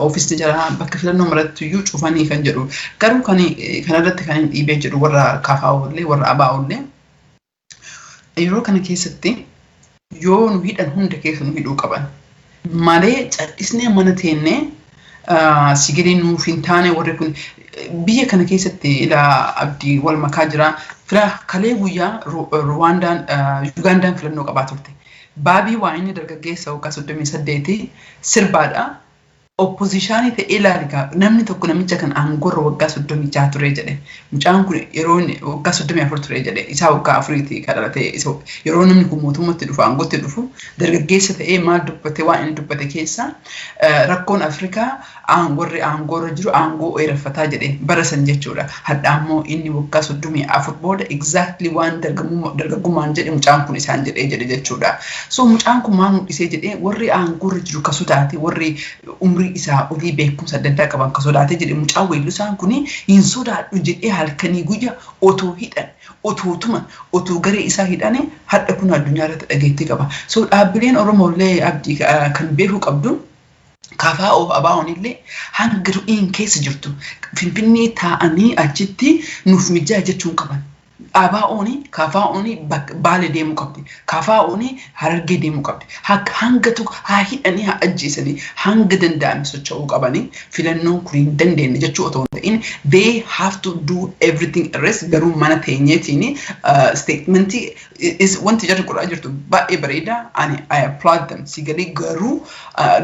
oofisni jaraa bakka filannoo maratti iyyuu cufanii kan jedhu. Garuu kan kanarratti kan hin dhiibee jedhu, warra KFO illee warra ABO illee yeroo kana keessatti yoo nu hidhan hunda keessa nu hidhuu qaban malee callisnee mana teennee sigalee nuuf hin taane. Warri kun biyya kana keessatti ilaa abdii wal makaa jira. Fila kalee guyyaa Ruwaandaan, Ugandaan filannoo qabaa turte. Baabii waa inni dargaggeessa waggaa 38 sirbaadha. Opposition ta'ee ilaali, namni tokko namicha kan aangoorra waggaa 36 ture jedhe. Mucaan kun yeroo waggaa 34 ture jedhe, isaa waggaa 4ti kan dhalate. Yeroo namni kun mootummatti dhufu, aangootti dhufu, dargaggeessa ta'ee maal dubbate? Waan inni dubbate keessa rakkoon Afrikaa warri aangoorra jiru aangoo dheereffataa jedhe bara san jechuudha. Hadha ammoo inni waggaa 34 booda exactly waan dargaggummaan jedhe mucaan kun isaan jedhee jedhe jechuudha. So mucaan kun maal mul'isee jedhee? Warri aangoorra jiru ka sodaate, warri umrii isaa olii beekumsa adda addaa qaban ka sodaate jedhe. Mucaan weellisaan kun hin sodaadhu jedhee halkanii guyyaa otoo hidhan, otoo tuman, otoo garee isaa hidhane, hadha kun addunyaa irratti dhageettii qaba. So dhaabbileen Oromoollee, Abdii, kan beekuu qabdu, KFO ABO'n illee hanga ru'iin keessa jirtu Finfinnee taa'anii achitti nuuf mijaa jechuun qaban. ABO'n KFO'n Baale deemuu qabdi. KFO'n Harargee deemuu qabdi. Hanga tokko haa hidhanii haa ajjeesanii, hanga danda'ame socho'uu qabanii. Filannoon kun hin dandeenye jechuu otoo hin ta'in, they have to do everything else. Garuu mana teenyeetiin statementii wanti jarri godhaa jirtu baay'ee bareeda. Ani I applaud them, si galee. Garuu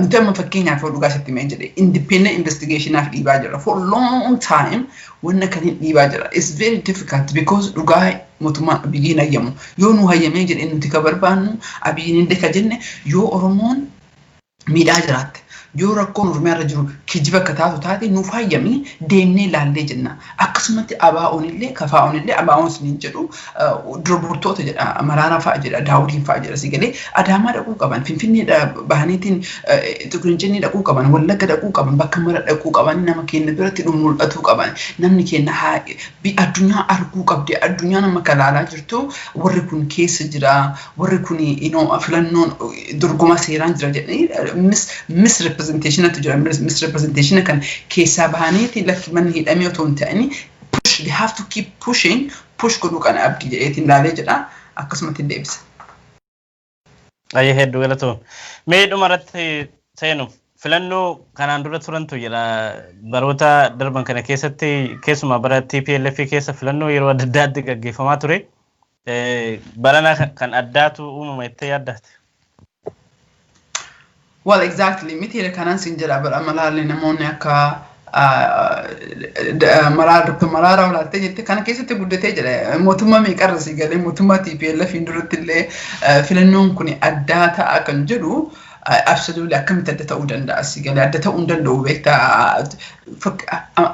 nuti amma fakkeenyaaf yoo dhugaa sitti mee jedhe, independent investigationaaf dhiibaa jirra for long time. Wanna kan hin dhiibaa jira. It's very difficult because dhugaa mootummaan Abiyyiin hayyamu. Yoo nu hayyamee jedhee nuti ka barbaannu, Abiyyiin illee ka jenne, yoo Oromoon miidhaa jiraatte, yoo rakkoon Oromiyaa irra jiru kijiba akka taatu taate, nuuf hayyamii deemnee ilaallee jenna. Akkasumatti ABO'n illee, KFO'n illee, ABO'n siniin jedhu dura jedha, Maraaraa fa'a jedha, Daawudiin fa'a jedha. Si galee, Adaamaa dhaquu qaban, Finfinnee bahaniitiin Tukurincinni dhaquu qaban, Wallagga dhaquu qaban, bakka mara dhaquu qaban, nama keenya biratti mul'atuu qaban, namni keenya addunyaa arguu qabdi. Addunyaan amma kalaalaa jirtu warri kun keessa jira, warri kun filannoon dorgoma seeraan jira jedhanii misrepresentationatu jira. Misrepresentation kan keessaa bahaniiti lakki manni hidhamee otoo hin ta'ini push, they have to keep pushing, push godhuu kana abdii jedheetiin ilaalee jedha, akkasumatti deebisa. Ayyee, hedduu galatoom. Mee dhuma irratti seenu, filannoo kanaan dura turantu jira. Baroota darban kana keessatti, keessumaa bara TPLF keessa, filannoo yeroo adda addaatti gaggeeffamaa ture. Barana kan addaatu uumama jettee yaaddaate? Well, exactly. Miti kanan sin jedha, bara malaalli namoonni akka Dr. Maraaraa olaaltee jette kana keessatti guddatee jedha. Mootummaa meeqarra si galee, mootummaa TPLF duratti illee filannoon kun addaa ta'a kan jedhu, absolutely, akkamitti adda ta'uu danda'a? Si galee, adda ta'uu hin danda'u, beektaa.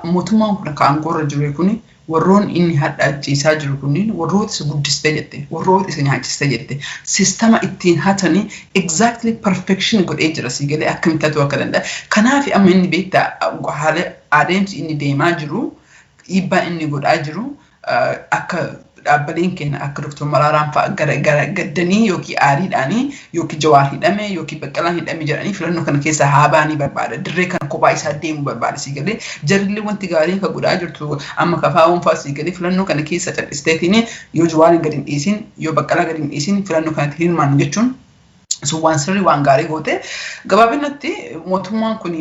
Mootummaan kun akka aangoorra jiru kun, warroon inni hadha ajjeesaa jiru kunniin warroota isa guddistee jette, warroota isa nyaachistee jette, sistama ittiin hatanii exactly perfection godhee jira. Si galee, akkamitti ta'uu akka danda'a. Kanaaf amma inni, beektaa, haala adeemsi inni deemaa jiru, dhiibbaan inni godhaa jiru, akka dhaabbileen keenya akka Dr. Maraaraan fa'a gara gara gaddanii yookiin aariidhaanii yookiin Jawaar hidhame yookiin Baqqalaan hidhame jedhanii filannoo kana keessa haa ba'anii barbaada. Dirree kana kophaa isaa deemuu barbaada, si galee. Jarillee wanti gaariin ka godhaa jirtu amma KFO'n fa'a, si galee, filannoo kana keessa cal'isteetiin yoo Jawaariin gadi hin dhiisin, yoo Baqqalaa gadi hin dhiisin, filannoo kanatti hirmaannu jechuun sun waan sirrii, waan gaarii goote. Gabaabinatti mootummaan kun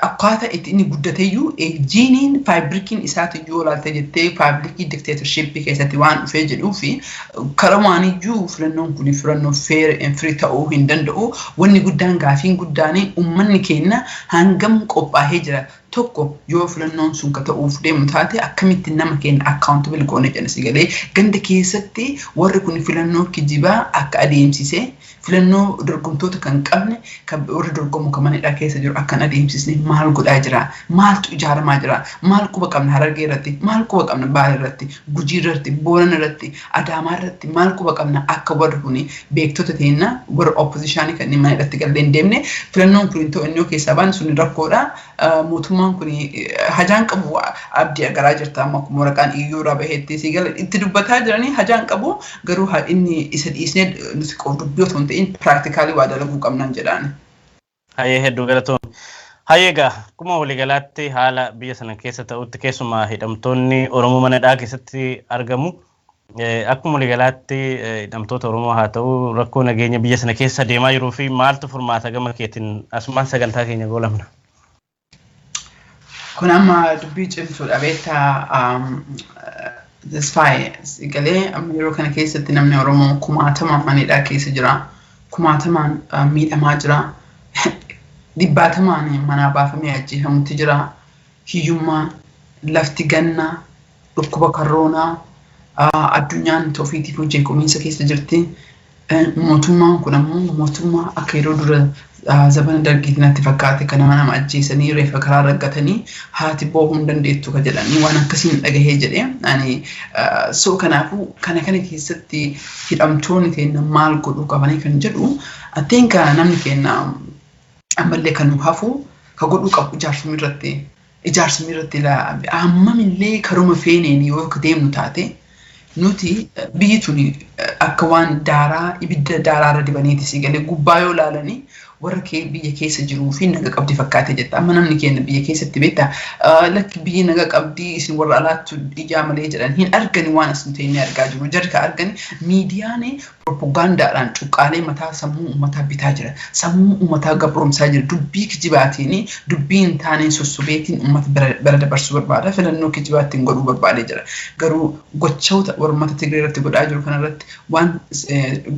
akkaataa itti inni guddateeyyuu jiiniin fabric-iin isaati iyyuu olaalte jettee fabric-ii dictatorship-ii keessatti waan dhufee jedhuu fi karaa waaniyyuu filannoon kun filannoo fair and free ta'uu hin danda'u. Wanni guddaan, gaafiin guddaan, uummanni keenya hangam qophaa'ee jira? Tokko, yoo filannoon sun ka ta'uuf deemu taate, akkamitti nama keenya accountable goone jedha? Si galee, ganda keessatti warri kun filannoo kijibaa akka adeemsise, filannoo dorgomtoota kan qabne, kan warri dorgomu kan manidhaa keessa jiru akka hin adeemsisne maal godhaa jira? Maaltu ijaaramaa jira? Maal quba qabna Harargee irratti? Maal quba qabna Baale irratti, Gujii irratti, Boorana irratti, Adaamaa irratti? Maal quba qabna akka warri kun beektota teenna warra opposition-ii kanneen mana hidhatti gallee hin deemne? Filannoon kun to'annoo keessaa baan sun rakkoodha. Mootummaan kun hajaan qabu, abdii agaraa jirta. Amma akkuma waraqaan iyyuu irraa baheetti, si gala, itti dubbataa jiranii hajaan qabu. Garuu inni isa dhiisnee nuti dubbii otoo hin ta'in practically waa dalaguu qabnan jedhaan. Hayyee, hedduu galatoom. Hayyee, egaa akkuma waliigalaatti haala biyya sana keessa ta'utti, keessumaa hidhamtoonni Oromoo mana hidhaa keessatti argamu. Akkuma waliigalaatti hidhamtoota Oromoo haa ta'u, rakkoo nageenya biyya sana keessa deemaa jiruu fi maaltu furmaata gama keetiin? Asumaan sagantaa keenya goolamna. Kun amma dubbii cimtuudha, beektaa, Tasfaayee. Galee amma yeroo kana keessatti namni Oromoo kumaatamaan mana hidhaa keessa jira. Kumaatamaan miidhamaa jira. Dhibbaatamaan manaa baafamee ajjeefamutti jira. Hiyyummaa, lafti gannaa, dhukkuba koronaa, addunyaan ofiitiif jeequmsa keessa jirti. Mootummaan kun ammoo mootummaa akka yeroo dura zabana dargiitti natti fakkaate, kan nama nama ajjeesanii reeffa karaa raggatanii haati boohuu hin dandeettu ka jedhanii waan akkasiin dhagahee jedhee ani. So kanaafuu kana kana keessatti hidhamtoonni keenya maal godhuu qabanii kan jedhu, I think namni keenya ammallee kan nu hafu ka godhuu qabu ijaarsuma irratti hammamillee karuma feeneen yoo deemnu taate, nuti biyyi tuni akka waan daaraa ibidda daaraarra dibaniiti, si galee, gubbaa yoo ilaalanii warra biyya keessa jiruu fi naga qabdi fakkaatee jetta. Amma namni keenya biyya keessatti, beektaa, lakki biyyi naga qabdi, isin warra alaattu ijaa malee jedhan hin argani. Waan as nuti inni argaa jiru jarri ka argani miidiyaan. Propagaandaadhaan cuqqaalee mataa sammuu uummataa bitaa jira. Sammuu uummataa gabroomsaa jira. Dubbii kijibaatiin, dubbii hin taaneen sossobeetiin uummata bira dabarsuu barbaada. Filannoo kijibaattiin godhuu barbaadee jira. Garuu gochoota uummata Tigree irratti godhaa jiru kanarratti, waan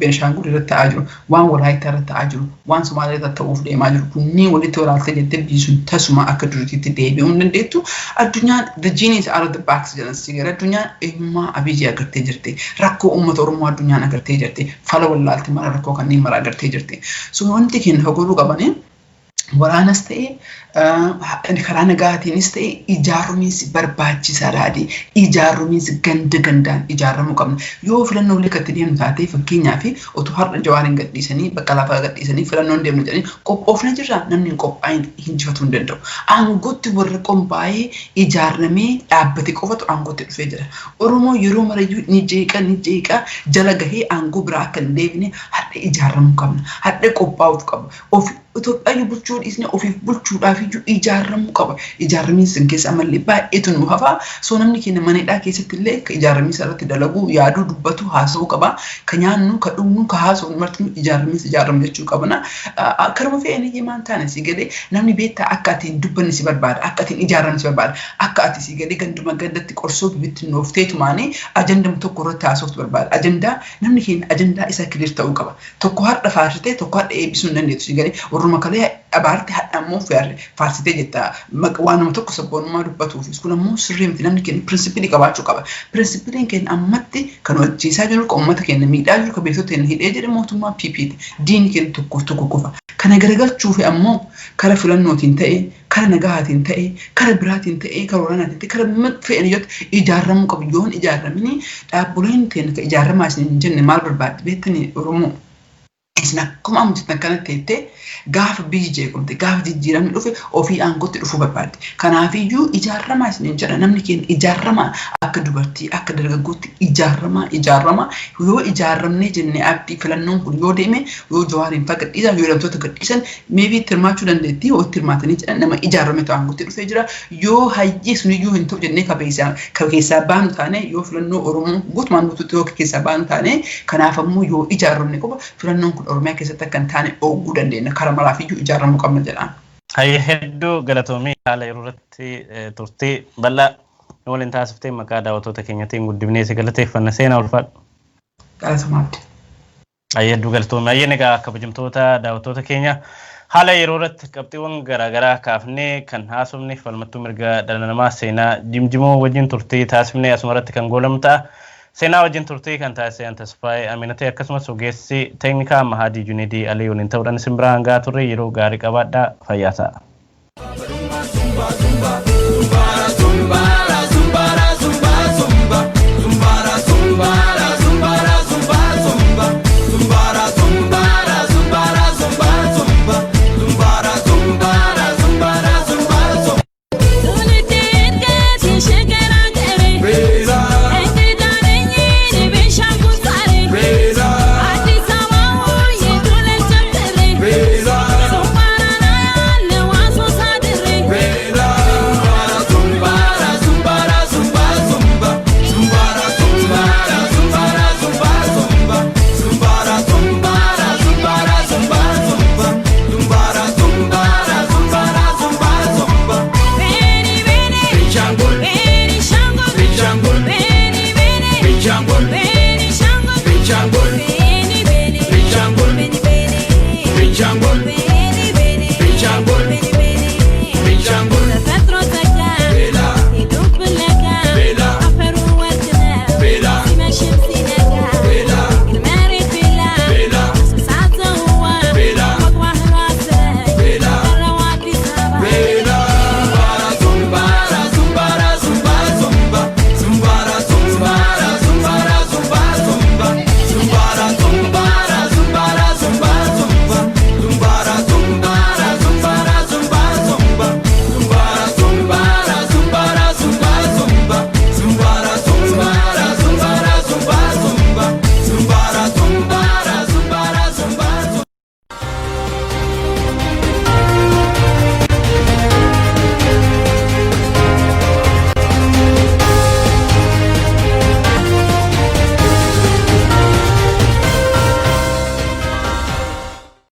Beenshaangul irratti ta'aa jiru, waan Walaayittaa irratti ta'aa jiru, waan Somaaliyaa irratti ta'uuf deemaa jiru kunniin walitti walaaltee jettee biyyi sun tasuma akka duriitti deebi'uu hin dandeettu. Addunyaan "the genie is out of the box" jedhan si gara addunyaan eenyummaa Abiyyi agartee jirti. Rakkoo uummata Oromoo addunyaan agartee jirti. Fala wallaalti mara rakkoo kanneen mara agartee jirti. So wanti keenya godhuu qabanii, waraanas ta'e, karaa nagaatiinis ta'e, ijaaruunis barbaachisaadha. Ijaaruunis ganda gandaan ijaaramuu qabna. Yoo filannoo illee kan deemnu taate, fakkeenyaaf otoo har'a Jawaariin gadhiisanii, bakka lafaa gadhiisanii filannoon deemnu jedhanii, qophoofne jirra, namni hin qophaa'in hinjifatuu hin danda'u. Aangootti warra qophaa'ee ijaaramee dhaabbate qofatu aangootti dhufee jira. Oromoo yeroo marayyuu ni jeeqa, ni jeeqa, jala gahee aangoo biraa akka hin deebine har'a ijaaramuu qabna. Har'a qophaa'uuf qabna. Of Itoophiyaayyuu bulchuu dhiisne, ofiif bulchuudhaaf iyyuu ijaaramuu qaba. Ijaaramiinsa keessa ammallee baay'eetu nu hafa. So namni keenya mana hidhaa keessatti illee akka ijaaramiinsa irratti dalaguu, yaaduu, dubbatu, haasa'uu qaba. Ka nyaannu, ka dhugnu, ka haasa'u marti ijaaramiinsa ijaaramu jechuu qabna. Karuma fe'een iyyuu maan taane si galee, namni beektaa akka ati hin dubbanne si barbaada. Akka ati hin ijaaramne si barbaada. Akka ati si galee ganduma gandatti qorsoo bibittinnoofteetumaanii ajandama tokko irratti haasoftu barbaada. Ajandaa namni keenya ajandaa isaa clear ta'uu qaba. Tokko har'a faarsitee tokko har'a eebbisuu hin dandeettu si galee, warruma kalee abaarte hadha ammoo faarsitee jetta waan nama tokko sabboonummaa dubbatuufis. Kun ammoo sirrii miti. Namni keenya principle qabaachuu qaba. Principleiin keenya ammatti kan hojjechiisaa jiru, kan uummata keenya miidhaa jiru, kan beektota keenya hidhee jedhe mootummaa PPti. Diinni keenya tokkoof tokko qofa. Kana garagalchuuf ammoo kara filannootiin ta'e, kara nagahaatiin ta'e, kara biraatiin ta'e, kara waraanaatiin ta'e, kara fe'an iyyootti ijaaramuu qabu. Yoo hin ijaaramini, dhaabboleen keenya kan ijaaramaa isin hin jenne maal barbaadde beektanii? Oromoo, isin akkuma amma jettan kanatti teettee gaafa biyyi jeequmte, gaafa jijjiiramni dhufe, ofii aangootti dhufuu barbaadde. Kanaafiyyuu ijaaramaa isiniin jedha. Namni keenya ijaaramaa, akka dubartii, akka dargaggootti ijaaramaa, ijaaramaa. Yoo ijaaramnee jenne, abdii, filannoon kun yoo deeme, yoo Jawaariin fa gadhiisan, yoo hidhamtoota gadhiisan, maybe itti hirmaachuu dandeettii. Yoo itti hirmaatanii jedhan, nama ijaarame aangootti dhufee jira. Yoo hayyee suniyyuu hin ta'u jennee ka keessaa baanu taane, yoo filannoo Oromoo guutumaan guutuutti yoo keessaa baanu taane, kanaaf ammoo yoo ijaaramne qofa filannoon kun Oromiyaa keessatti akka hin taane ooguu dandeenya. Karaa maraafiyyuu ijaaramuu qabna jedhaan. Hayyee, hedduu galatoomii. Haala yeroo irratti turtii bal'aa nu waliin taasiftee maqaa daawwattoota keenyatiin guddifnee si galateeffanna. Seenaa, ulfaadhu. Galatoomaa, Abdi. Hayyee, hedduu galatoomii. Hayyeen, egaa kabajamtoota daawwattoota keenya, haala yeroo irratti qabxiiwwan garaagaraa kaafnee kan haasofne falmattuu mirga dhala namaa Seenaa Jimjimoo wajjin turtii taasifnee asuma irratti kan goolamu ta'a. Seenaa wajjin turtii kan taasisan Tasfaayee Aminatee, akkasumas ogeessi teeknikaa Mahadii Junidii Alii waliin ta'uudhaan isin biraan gahaa turre. Yeroo gaarii qabaadhaa, fayyaa ta'a. Zumba, zumba.